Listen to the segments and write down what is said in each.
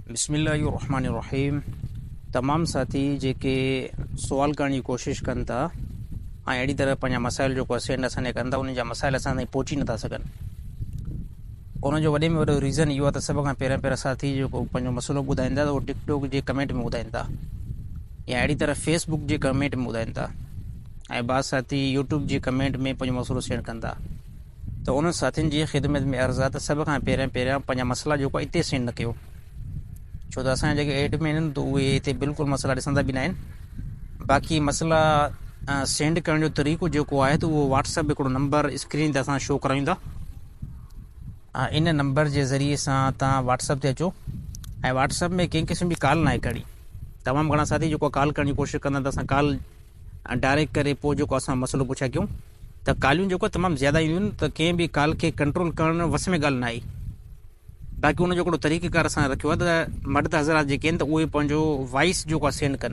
بسم الله الرحمن الرحيم تمام ساٿي جيڪي سوال ڪرڻ جي ڪوشش ڪن ٿا ۽ اهڙي طرح پنهنجا مسائل جيڪو سينڊ اسان ڏي ڪن ٿا انهن جا مسائل اسان تائين پهچي نٿا سگهن ان جو وڏي ۾ وڏو ريزن اهو آهي ته سڀ کان پهريان پهريان ساٿي جيڪو پنهنجو مسئلو ٻڌائين ٿا ته اهو ٽڪ ٽاڪ جي ڪمينٽ ۾ ٻڌائين ٿا يا اهڙي طرح فيس بڪ جي ڪمينٽ ۾ ٻڌائين ٿا ۽ بعض ساٿي يوٽيوب جي ڪمينٽ ۾ پنهنجو مسئلو سينڊ ڪن ٿا ته انهن ساٿين جي خدمت ۾ عرض آهي ته سڀ کان پهريان پهريان پنهنجا مسئلا جيڪو اتي سينڊ نه ڪيو ڇو ته اسان جا جيڪي ايڊمن آهن ته اهي هتي بلڪل مسئلا ڏسندا به نه آهن باقي مسئلا سينڊ ڪرڻ جو طريقو جيڪو آهي ته اهو واٽس اپ هڪڙو نمبر اسڪرين تي اسان شو ڪرايون ٿا ان نمبر جي ذريعي سان تان واٽس اپ تي اچو ۽ واٽس اپ ۾ ڪنهن قسم جي ڪال ناهي ڪرڻي تمام گهڻا ساٿي جيڪو ڪال ڪرڻ جي ڪوشش ڪندا ته اسان ڪال ڊائريڪٽ ڪري پوء جيڪو اسان مسئلو پڇا ڪيون ته ڪاليون جيڪو تمام زياده اينديون آهن ته ڪنهن به ڪال کي ڪنٽرول ڪرڻ وس ۾ ڳالهه نه آهي باقي ان جو هڪڙو طريقه ڪار اسان رکيو آهي ته مرد حضرات جيڪي آهن ته اهي پنهنجو وائس جيڪو آهي سينڊ ڪن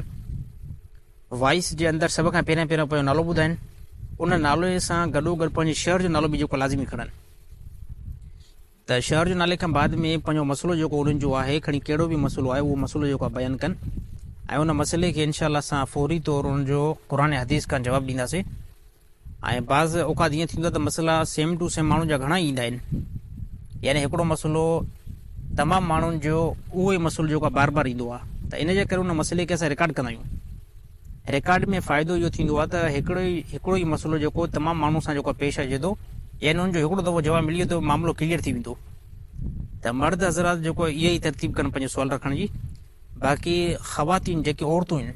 وائس جي اندر سڀ کان پهريان پهريان پنهنجو نالو ٻڌائن ان نالي سان گڏو گڏ پنهنجي شهر جو نالو به جيڪو لازمي کڻن ته شهر جو نالي کان بعد ۾ پنهنجو مسئلو جيڪو انهن جو آهي کڻي ڪهڙو به مسئلو آهي اهو مسئلو جيڪو آهي بيان ڪن ۽ ان مسئلي کي انشاء الله اسان فوري طور ان جو قرآن ۽ حديث کان جواب ڏينداسين ۽ بعض اوقات ائين ٿيندو آهي ته مسئلا سيم ٽو سيم ماڻهن جا گهڻا ايندا آهن يعني هڪڙو مسئلو تمام ماڻهن جو اهو ئي مسئلو جيڪو آهي بار بار ايندو آهي ته ان جي ڪري ان مسئلي کي اسان رڪارڊ ڪندا آهيون رڪارڊ ۾ فائدو اهو ٿيندو آهي ته هڪڙو ئي هڪڙو ئي مسئلو جيڪو تمام ماڻهن سان جيڪو پيش اچي ٿو يعني ان جو هڪڙو دفعو جواب ملي ويو ته معاملو ڪليئر ٿي ويندو ته مرد حضرات جيڪو اها ئي ترتيب ڪن پنهنجو سوال رکڻ جي باقي خواتين جيڪي عورتون آهن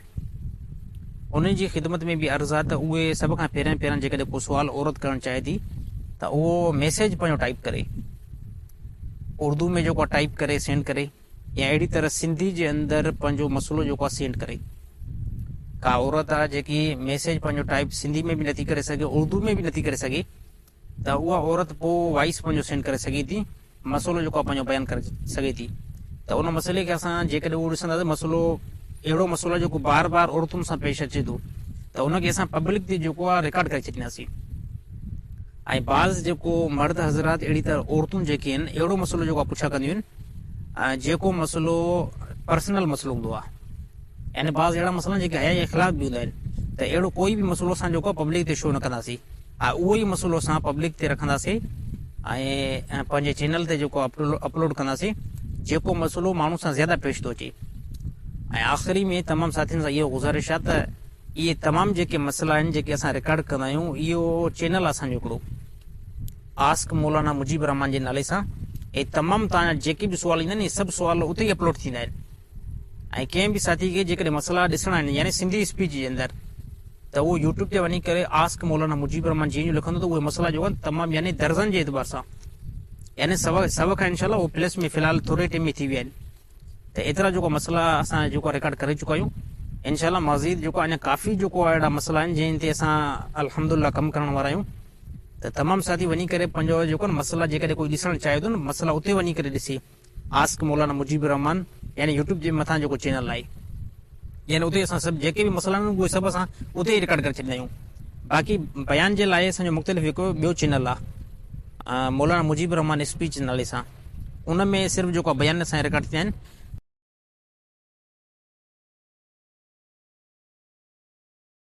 انهن جي خدمت ۾ به عرض آهي ته اهي سڀ کان پهريان پهريان جيڪڏهن ڪو سوال عورت ڪرڻ چاهي ٿي ته اهو ميسيج پنهنجو ٽائيپ ڪري اردو ۾ جيڪو ٽائيپ ڪري سينڊ ڪري يا اهڙي طرح سنڌي جي اندر پنهنجو مسئلو جيڪو آهي سينڊ ڪري. ڪا عورت آهي جيڪي ميسيج پنهنجو ٽائيپ سنڌي ۾ به نٿي ڪري سگهي اردو ۾ به نٿي ڪري سگهي ته اها عورت پوء وائس پنهنجو سينڊ ڪري سگهي ٿي مسئلو جيڪو آهي پنهنجو بيان ڪري سگهي ٿي ته ان مسئلي کي اسان جيڪڏهن اهو ڏسنداسين مسئلو اهڙو مسئلو آهي جيڪو بار بار عورتن سان پيش اچي ٿو ته ان کي اسان پبلڪ تي جيڪو آهي رڪارڊ ڪري ڇڏينداسين ۽ بعض جيڪو مرد حضرات اهڙي طرح عورتون جيڪي آهن اهڙو مسئلو جيڪو آهي پڇا ڪنديون آهن جيڪو مسئلو پرسنل مسئلو هوندو آهي يعني بعض اهڙا مسئلا جيڪي حيا جي خلاف به هوندا آهن ته اهڙو ڪوئي به مسئلو اسان جيڪو پبلڪ تي شو نه ڪنداسين ۽ اهو ئي مسئلو اسان پبلڪ تي رکنداسين ۽ پنهنجي چينل تي جيڪو اپلوڊ ڪنداسين جيڪو مسئلو ماڻهو سان زياده پيش ٿو اچي ۽ آخري ۾ تمام ساٿين سان اهو گذارش آهي ته اهي تمام جيڪي مسئلا آهن جيڪي اسان رڪارڊ ڪندا آهيون اهو چينل آهي اسان جو هڪڙو آسڪ مولانا مجيب الرحمان جي نالي سان اهي تمام توهان جا جيڪي به سوال ايندا آهن اهي سڀ سوال اتي ئي اپلوڊ ٿيندا آهن ۽ ڪنهن به ساٿي کي جيڪڏهن مسئلا ڏسڻا آهن يعني سنڌي اسپيچ جي اندر ته اهو يوٽيوب تي وڃي ڪري آسڪ مولانا مجيب الرحمان جيئن جو لکندو ته اهي مسئلا جو تمام يعني درزن جي اعتبار سان يعني سو سو کان انشاء الله اهو پلس ۾ في الحال ٿوري ٽيم ۾ ٿي ويا آهن ته ايترا جيڪو مسئلا اسان جيڪو رڪارڊ ڪري چڪا آهيون انشاء الله مزيد جيڪو اڃا ڪافي جيڪو اهڙا مسئلا آهن جن تي اسان الحمدلله ڪم ڪرڻ وارا آهيون ته تمام ساٿي وڃي ڪري پنهنجو جيڪو مسئلا جيڪڏهن ڪوئي ڏسڻ چاهي ٿو نه مسئلا اتي وڃي ڪري ڏسي آسڪ مولانا مجيب الرحمان يعني يوٽيوب جي مٿان جيڪو چينل آهي يعني اتي اسان سڀ جيڪي به مسئلا آهن اهي سڀ اسان اتي ئي رڪارڊ ڪري ڇڏيندا آهيون باقي بيان جي لاء اسان جو مختلف هڪ ٻيو چينل آهي مولانا مجيب الرحمان اسپيچ نالي سان ان ۾ صرف جيڪو بيان اسان رڪارڊ ٿيندا آهن.